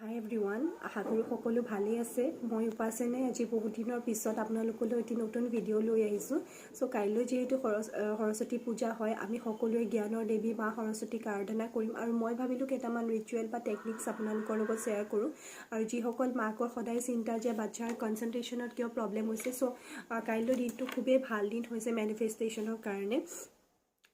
হাই everyone, আশা কৰোঁ সকলো ভালেই আছে। মই উপাসনাই আজি বহুত দিনৰ পিছত আপোনালোকলৈ এটি নতুন ভিডিঅ' লৈ আহিছোঁ। চ' কাইলৈ যিহেতু সৰস্বতী পূজা হয়, আমি সকলোৱে জ্ঞানৰ দেৱী মা সৰস্বতীক আৰাধনা কৰিম আৰু মই ভাবিলোঁ কেইটামান ৰিচুৱেল বা টেকনিক্স আপোনালোকৰ লগত শ্বেয়াৰ কৰোঁ। আৰু যিসকল মাকৰ সদায় চিন্তা যে বাচ্ছাৰ কনচেনট্ৰেশ্যনত কিয় প্ৰব্লেম হৈছে, চ' কাইলৈ দিনটো খুবেই ভাল দিন হৈছে মেনিফেষ্টেশ্যনৰ কাৰণে।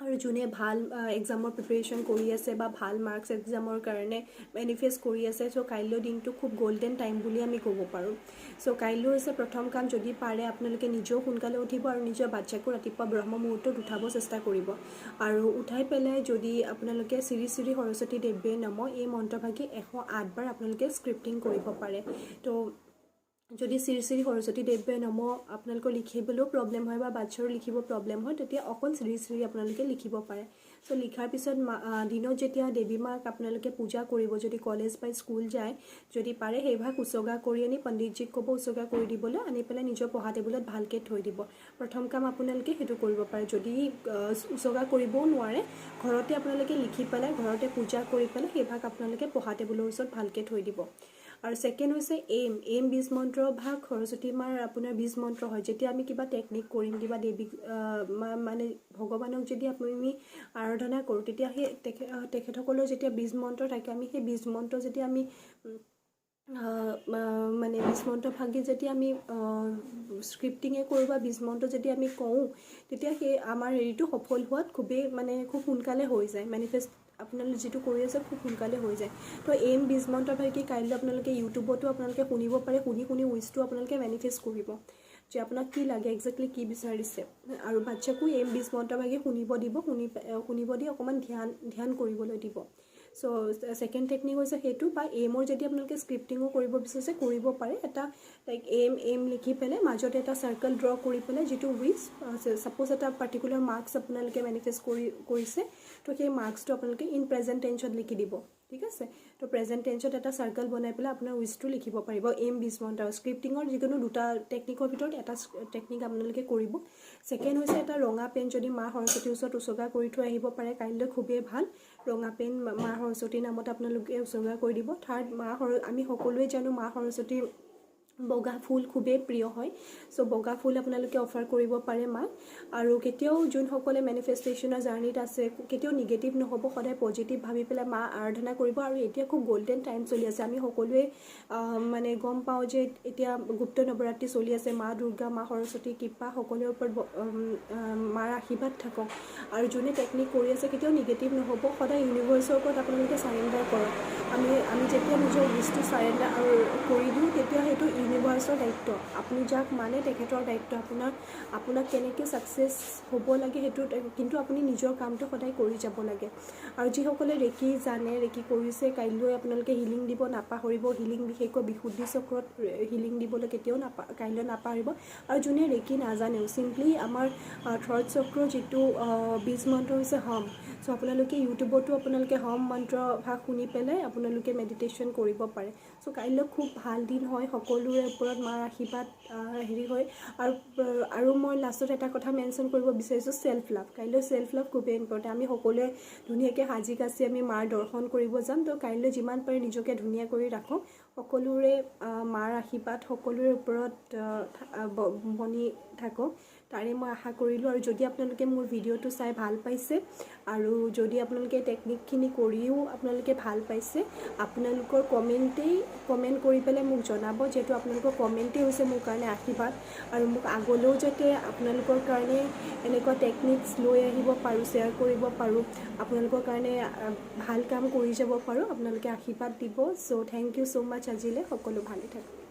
আৰু যোনে ভাল এক্সামৰ প্ৰিপেৰেশ্যন কৰি আছে বা ভাল মাৰ্কছ এক্সামৰ কাৰণে মেনিফেষ্ট কৰি আছে, চ' কাইলৈ দিনটো খুব গ'ল্ডেন টাইম বুলি আমি ক'ব পাৰোঁ। চ' কাইলৈ হৈছে প্ৰথম কাম, যদি পাৰে আপোনালোকে নিজেও সোনকালে উঠিব আৰু নিজৰ বাচ্ছাকো ৰাতিপুৱা ব্ৰহ্ম মুহূৰ্তত উঠাব চেষ্টা কৰিব। আৰু উঠাই পেলাই যদি আপোনালোকে "শ্ৰী শ্ৰী সৰস্বতী দেৱীয়ে নম" এই মন্ত্ৰভাগি 108 বাৰ আপোনালোকে স্ক্ৰিপ্টিং কৰিব পাৰে। তো যদি "শ্ৰী শ্ৰী সৰস্বতী দেৱীয়ে নম" আপোনালোকৰ লিখিবলৈও প্ৰব্লেম হয় বা বাচ্ছাৰো লিখিব প্ৰব্লেম হয়, তেতিয়া অকল শ্ৰী শ্ৰী আপোনালোকে লিখিব পাৰে। চ' লিখাৰ পিছত দিনত যেতিয়া দেৱী মাক আপোনালোকে পূজা কৰিব, যদি কলেজ বা স্কুল যায়, যদি পাৰে সেইভাগ উচৰ্গা কৰি আনি পণ্ডিতজীক ক'ব উচৰ্গা কৰি দিবলৈ, আনি পেলাই নিজৰ পঢ়া টেবুলত ভালকৈ থৈ দিব। প্ৰথম কাম আপোনালোকে সেইটো কৰিব পাৰে। যদি উচৰ্গা কৰিবও নোৱাৰে, ঘৰতে আপোনালোকে লিখি পেলাই ঘৰতে পূজা কৰি পেলাই সেইভাগ আপোনালোকে পঢ়া টেবুলৰ ওচৰত ভালকৈ থৈ দিব। আৰু ছেকেণ্ড হৈছে এইম। এইম বীজ মন্ত্ৰ ভাগ সৰস্বতী মাৰ আপোনাৰ বীজ মন্ত্ৰ হয়। যেতিয়া আমি কিবা টেকনিক কৰিম, কিবা দেৱীক মানে ভগৱানক যদি আমি আৰাধনা কৰোঁ, তেতিয়া সেই তেখেতসকলৰ যেতিয়া বীজ মন্ত্ৰ থাকে, আমি সেই বীজ মন্ত্ৰ যেতিয়া আমি মানে বীজ মন্ত্ৰ ভাগি যেতিয়া আমি স্ক্ৰিপ্টিঙে কৰোঁ বা বীজ মন্ত্ৰ যেতিয়া আমি কওঁ, তেতিয়া সেই আমাৰ হেৰিটো সফল হোৱাত খুবেই মানে খুব সোনকালে হৈ যায়। মেনিফেষ্ট আপোনালোকে যিটো কৰি আছে খুব সোনকালে হৈ যায়। তো এইম বীজ মন্ত্ৰ ভাগি কাইলৈ আপোনালোকে ইউটিউবতো আপোনালোকে শুনিব পাৰে। শুনি শুনি উইচটো আপোনালোকে মেনিফেষ্ট কৰিব যে আপোনাক কি লাগে, একজেক্টলি কি বিচাৰিছে। আৰু বাচ্ছাকো এইম বীজ মন্ত্ৰ ভাগি শুনিব দিব, শুনিব দি অকণমান ধ্যান ধ্যান কৰিবলৈ দিব। চ' ছেকেণ্ড টেকনিক হৈছে সেইটো। বা এইমৰ যদি আপোনালোকে স্ক্ৰিপ্টিঙো কৰিব বিচাৰিছে, কৰিব পাৰে। এটা লাইক এইম এইম লিখি পেলাই মাজতে এটা চাৰ্কেল ড্ৰ কৰি পেলাই যিটো উইচ, ছাপ'জ এটা পাৰ্টিকুলাৰ মাৰ্কছ আপোনালোকে মেনিফেষ্ট কৰিছে, তো সেই মাৰ্কছটো আপোনালোকে ইন প্ৰেজেণ্ট টেন্সত লিখি দিব, ঠিক আছে? তো প্ৰেজেণ্ট টেন্সত এটা চাৰ্কেল বনাই পেলাই আপোনাৰ উইচটো লিখিব পাৰিব। এইম বীজ মন্ত্ৰ স্ক্ৰিপ্টিঙৰ যিকোনো দুটা টেকনিকৰ ভিতৰত এটা টেকনিক আপোনালোকে কৰিব। ছেকেণ্ড হৈছে এটা ৰঙা পেন যদি মা সৰস্বতীৰ ওচৰত উচৰ্গা কৰি থৈ আহিব পাৰে কাইলৈ, খুবেই ভাল। ৰঙা পেন মা সৰস্বতীৰ নামত আপোনালোকে উচৰ্গা কৰি দিব। থাৰ্ড, মা সৰ আমি সকলোৱে জানো মা সৰস্বতীৰ বগা ফুল খুবেই প্ৰিয় হয়। চ' বগা ফুল আপোনালোকে অফাৰ কৰিব পাৰে মাক। আৰু কেতিয়াও যোনসকলে মেনিফেষ্টেশ্যনৰ জাৰ্ণিত আছে, কেতিয়াও নিগেটিভ নহ'ব, সদায় পজিটিভ ভাবি পেলাই মা আৰাধনা কৰিব। আৰু এতিয়া খুব গ'ল্ডেন টাইম চলি আছে। আমি সকলোৱে মানে গম পাওঁ যে এতিয়া গুপ্ত নৱৰাত্ৰি চলি আছে। মা দুৰ্গা, মা সৰস্বতীৰ কৃপা সকলোৰে ওপৰত, মাৰ আশীৰ্বাদ থাকক। আৰু যোনে টেকনিক কৰি আছে, কেতিয়াও নিগেটিভ নহ'ব, সদায় ইউনিভাৰ্চৰ ওপৰত আপোনালোকে চাৰেণ্ডাৰ কৰক। আমি আমি যেতিয়া নিজৰ উইচটো চাৰেণ্ডাৰ আৰু কৰি দিওঁ, তেতিয়া সেইটো ইউনিভাৰ্চৰ দায়িত্ব, আপুনি যাক মানে তেখেতৰ দায়িত্ব আপোনাক কেনেকৈ ছাকচেছ হ'ব লাগে সেইটো, কিন্তু আপুনি নিজৰ কামটো সদায় কৰি যাব লাগে। আৰু যিসকলে ৰেকি জানে, ৰেকি কৰিছে, কাইলৈ আপোনালোকে হিলিং দিব নাপাহৰিব। হিলিং বিশেষকৈ বিশুদ্ধি চক্ৰত হিলিং দিবলৈ কেতিয়াও কাইলৈ নাপাহৰিব। আৰু যোনে ৰেকি নাজানেও, চিম্পলি আমাৰ থ্ৰট চক্ৰ যিটো বীজ মন্ত্ৰ হৈছে হম। চ' আপোনালোকে ইউটিউবতো আপোনালোকে হম মন্ত্ৰ ভাগ শুনি পেলাই আপোনালোকে মেডিটেশ্যন কৰিব পাৰে। চ' কাইলৈ খুব ভাল দিন হয়, সকলোৰে ওপৰত মাৰ আশীৰ্বাদ হেৰি হয়। আৰু আৰু মই লাষ্টত এটা কথা মেনশ্যন কৰিব বিচাৰিছোঁ, চেল্ফ লাভ। কাইলৈ চেল্ফ লাভ খুবেই ইম্পৰ্টেণ্ট। আমি সকলোৱে ধুনীয়াকৈ সাজি কাচি আমি মাৰ দৰ্শন কৰিব যাম। তো কাইলৈ যিমান পাৰে নিজকে ধুনীয়া কৰি ৰাখক। সকলোৰে মাৰ আশীৰ্বাদ সকলোৰে ওপৰত বনি থাকক, তাৰে মই আশা কৰিলোঁ। আৰু যদি আপোনালোকে মোৰ ভিডিঅ'টো চাই ভাল পাইছে আৰু যদি আপোনালোকে টেকনিকখিনি কৰিও আপোনালোকে ভাল পাইছে, আপোনালোকৰ কমেণ্ট কৰি পেলাই মোক জনাব, যিহেতু আপোনালোকৰ কমেণ্টেই হৈছে মোৰ কাৰণে আশীৰ্বাদ আৰু মোক আগলৈও যাতে আপোনালোকৰ কাৰণে এনেকুৱা টেকনিক্স লৈ আহিব পাৰোঁ, শ্বেয়াৰ কৰিব পাৰোঁ, আপোনালোকৰ কাৰণে ভাল কাম কৰি যাব পাৰোঁ, আপোনালোকে আশীৰ্বাদ দিব। So thank you so much. আজিলৈ সকলো ভালে থাকক।